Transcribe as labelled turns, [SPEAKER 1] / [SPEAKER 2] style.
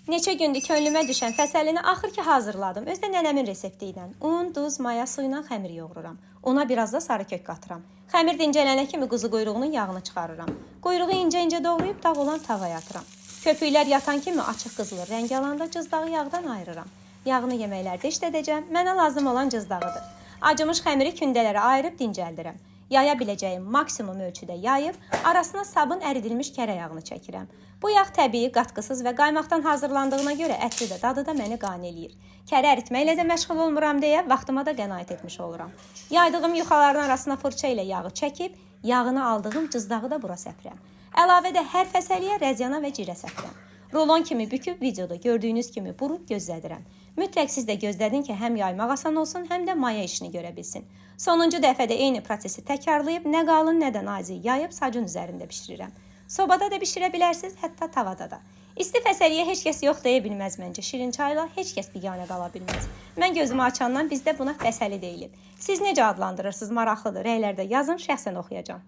[SPEAKER 1] Neçə gündür könlümə düşən fəsəlini axır ki hazırladım. Özü də nənəmin resepti ilə. Un, duz, maya suyu ilə xəmir yoğururam. Una biraz da sarı kök qatıram. Xəmir dincələnə kimi quzu quyruğunun yağını çıxarıram. Quyruğu incə-incə doğrayıb dağ olan tavaya atıram. Köpüklər yatan kimi açıq qızılı rəng alanda cızdağı yağdan ayırıram. Yağını yeməklərdə işlədəcəm. Mənə lazım olan cızdağıdır. Acımış xəmiri kündələrə ayırıb dincəldirəm. Yaya biləcəyim maksimum ölçüdə yayıb, arasına sabun əridilmiş kərə yağını çəkirəm. Bu yağ təbii, qatqısız və qaymaqdan hazırlandığına görə ətri də, dadı da məni qane eləyir. Kərə əritməklə də məşğul olmuram deyə vaxtıma da qənaət etmiş oluram. Yaydığım yuxaların arasına fırça ilə yağı çəkib, yağını aldığım cızdağı da bura səpirəm. Əlavə də hər fəsəliyə rəzyana və cirə səpirəm. Rulon kimi büküb videoda gördüyünüz kimi burub gözlədirəm. Mütləq siz də gözlədin ki, həm yaymaq asan olsun, həm də maya işini görə bilsin. Sonuncu dəfə də eyni prosesi təkrarlayıb nə qalın, nə də nazik yayıb sacın üzərində bişirirəm. Sobada da bişirə bilərsiniz, hətta tavada da. İsti fəsəliyə heç kəs yox deyə bilməz məncə. Şirin çayla heç kəs biganə qala bilməz. Mən gözümü açandan bizdə buna fəsəli deyilib. Siz necə adlandırırsınız? Maraqlıdır. Rəylərdə yazın, şəxsən oxuyacağam.